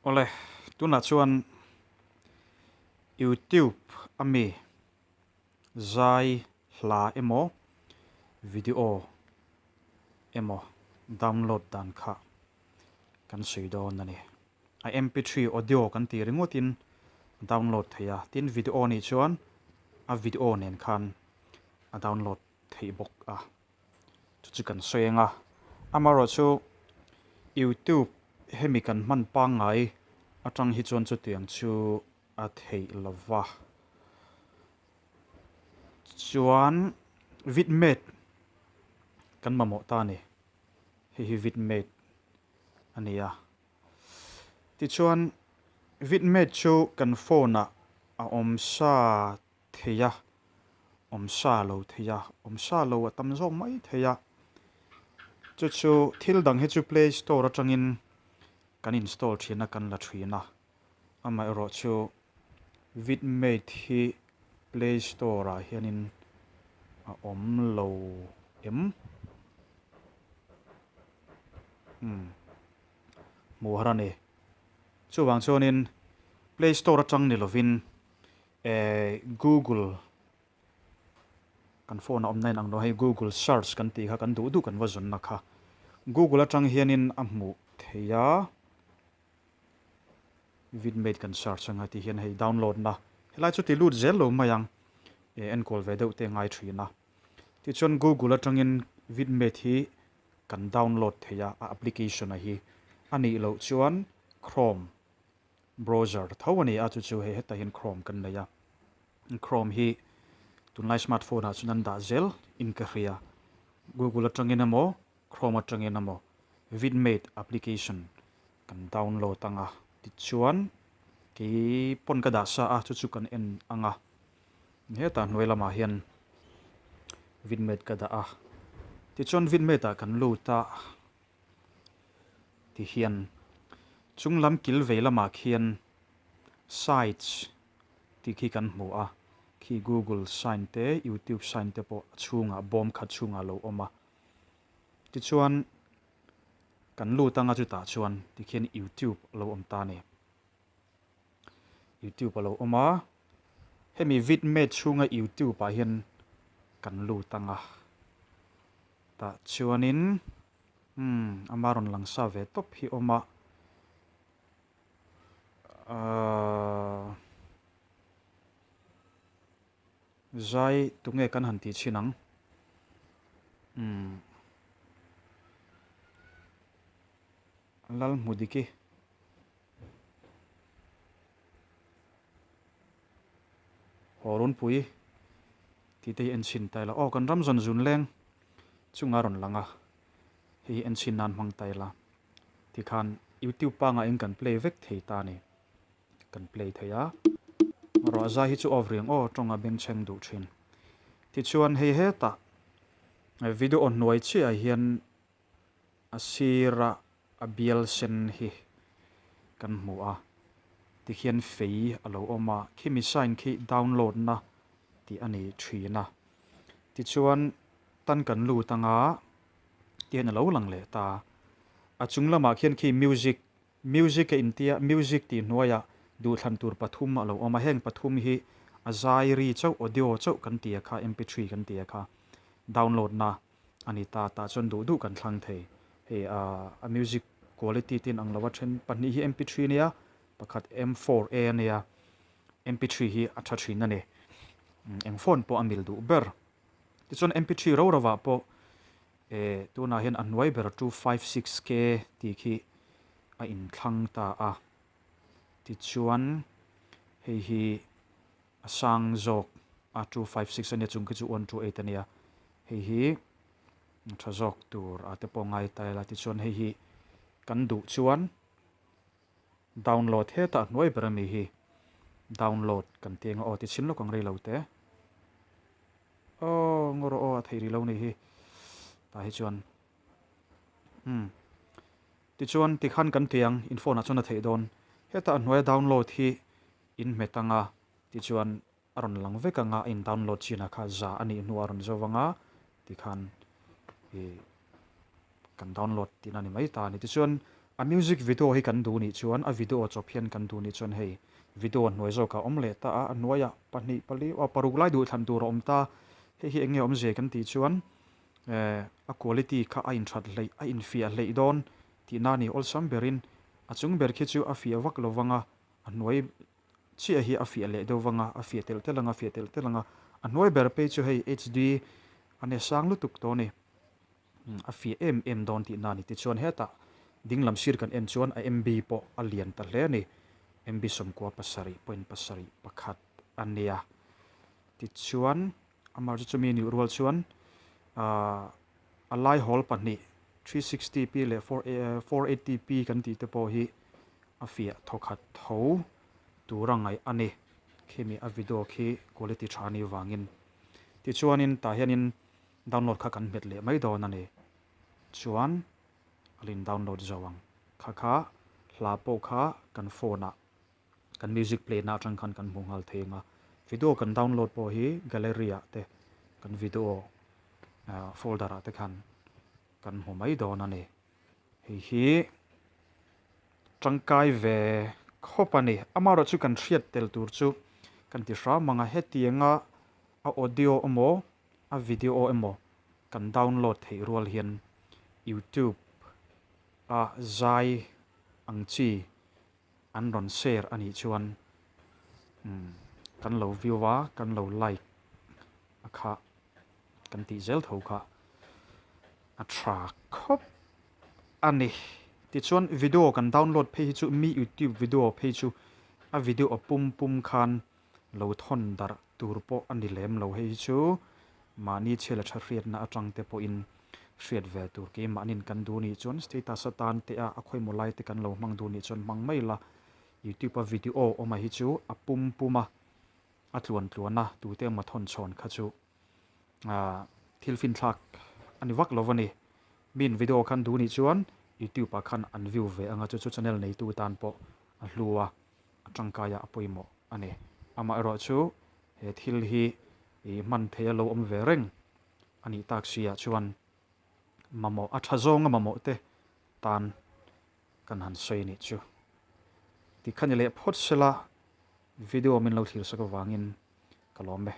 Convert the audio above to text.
Awle, tunah chuan YouTube ami zai hla emaw video emaw download dan kha kan sawi dawn a ni. A mp3 audio kan tih ringawtin a download theih a, tin video nih chuan a video nen khan a download theih bawk a. Chu chu kan sawi ang a, amaherawhchu YouTube hemi kan hman pangngai atang hi chuan chutiang chu a theih lo va. Chuan Vidmate kan mamawh ta a ni, hei hi Vidmate a ni a. Tichuan Vidmate chu kan phone ah a awm sa thei a, awm sa lo thei a, awm sa lo a tam zawk mai thei a. Chu chu thil dang hi chu play store atangin kan install thin a, kan la thin a. Amaherawh chu Vidmate hi play store ah hianin a awm lo em? Umm hmuh har a ni. Chuvang chuanin play store atang ni lovin Eh Google kan phone a awmna in ang lo hei Google search kan tih kha kan duh duh kan va zawnna kha Google atang hianin a hmuh theih a Vidmate kan search anga tih hian hei download na helai chu ti lut zel lo mai ang eh enkawl ve deuh te a ngai thin a tichuan Google atangin Vidmate hi kan download theih a a application a hi a nih loh chuan Chrome Browser tho a ni a, chu chu hei hetah hian Chrome kan nei a. Chrome hi tunlai smartphone ah chuan an dah zel in ka hria. Google atangin emaw Chrome atangin emaw Vidmate application kan download ang a, tichuan kei pawn ka dah sa a, chu chu kan en ang a. Hetah hnuai lamah hian Vidmate ka dah a, tichuan Vidmate ah kan lut a. Ti hian chung lam kil vei lamah khian sites tih khi kan hmu a, khi Google sign te YouTube sign te pawh a chhungah bawm khat chhungah a lo awm a. Tichuan kan lut anga chutah chuan tikhian YouTube a lo awm ta a ni. YouTube a lo awm a, hemi vidmate chhunga YouTube ah hian kan lut anga. Tah chuanin umm ama rawn lang sa ve tawp hi awm a, ahh zai tunge kan han tih chhin ang umm Lalhmudiki. Haw runpui tih te hi en chhin ta ila aw kan ram zawn zun leng chunga rawn lang a hei hi en chhin nan hmang ta ila tikhan youtube pangah in kan play vek thei ta a ni kan play thei a ruah zai hi chu off riang aw tawnga bengchheng duh thin tichuan hei hetah video hnuai chiah ah hian A sira a bial sen hi kan hmu a, tikhian fei a lo awm a, khimi sign khi download na tih a ni thin a. Tichuan tan kan lut anga tihian a lo lang leh ta. A chung lamah khian khi music, music a intia, music tih hnuaiah duhthlan tur pathum a lo awm a, heng pathum hi a zai ri chauh, audio chauh kan ti a kha, mp3 kan ti a kha, download na a ni ta, tah chuan duh duh kan thlang thei. Hei a music quality te in ang lo a then pahnih hi mp3 a nia, pakhat m4a a nia, mp3 hi a tha thin a ni. Eng phone pawh a mil duh ber. Tichuan mp3 ro ro ah pawh eh tunah hian a hnuai ber 256k tih khi a inthlang ta a. Tichuan hei hi A sang zawk a 256 a nia chung khi chu 128 a nia. Hei hi tha zawk tur a te pawh ngai ta ila tichuan hei hi kan duh chuan download hetah hnuai ber ami hi download kan ti anga aw ti chhin lawk ang rei lo te. Aw ngaw rawh aw a theih rih lo ni hi tah hi chuan umm tichuan tikhan kan ti ang in phone ah chuan a theih dawn hetah hnuaia download hi In hmet anga tichuan a rawn lang vek anga a in download chin ah kha za a nih hnuah a rawn zo anga tikhan ih kan download tihna a ni mai ta a ni. Tichuan A music video hi kan duh nih chuan a video chawp hian kan duh nih chuan hei video hnuai zawk ah a awm leh ta a, a hnuaiah pahnih pali aw paruk lai duh thlan tur a awm ta. Hei hi eng nge awmzia kan tih chuan eh a quality kha a inthat hleih a infiah hleih dawn tihna a ni awlsam berin a chung ber khi chu a fiah vak lo vang a, a hnuai chiah hi a fiah leh deuh vang a, a fiah telh telh ang a, fiah telh telh ang a, a hnuai ber phei chu hei HD a nia sang lutuk tawh a ni. A fiah em em dawn tihna a ni. Tichuan hetah ding lam sir kan en chuan a MB pawh a lian ta hle a ni. MB 97.71 a nia. Tichuan amah chu chumi nih rual chuan ahh a lai hawl pahnih 360p leh 480p kan tih te pawh hi a fiah thawkhat tho tur a ngaih a ni. Khimi a video khi quality tha a nih vangin. Tichuanin tah hianin Download kha kan hmet leh mai dawn a ni. Chuan a lin download zo ang. Kha kha hla pawh kha kan phone ah kan music play na atang khan kan hmu nghal thei ang a. Video kan download pawh hi gallery ah te kan video folder ah te khan kan hmu mai dawn a ni. Hei hi tangkai ve khawp a ni. Amaherawhchu chu kan hriat tel tur chu kan ti hram ang a. Hetianga a audio emaw A video emaw kan download theih rual hian YouTube a zai ang chi an rawn share a nih chuan kan lo view a, kan lo like a kha kan tih zel tho kha a tha khawp a ni. Tichuan video kan download phei hi chu mi YouTube video phei chu a video pum pum khan Lo thawn darh tur pawh a ni lem lo. Hei hi chu mahni chhiala tha hriatna atang te pawhin hriat ve tur. Keimahnin kan duh nih chuan status atan te a a khawimaw lai te kan lo hmang duh nih chuan hmang mai la. Youtube a video awm a hi chu a pum pum a, a tluan tluan a, tute emaw thawn chhawn kha chu thil finthlak a ni vak lo a ni. Miin video khan duh nih chuan youtube ah khan an view ve ang a, chu chu channel neitu tan pawh a hlu a. A tangkaia a pawimawh a ni. Amaherawh chu he thil hi i hman thei a lo awm ve reng a nih tak si ah chuan mamawh a tha zawnga mamawh te tan kan han sawi nih chu. Tikha ni leh phawt sela video min lo thlir sak avangin ka lawm e.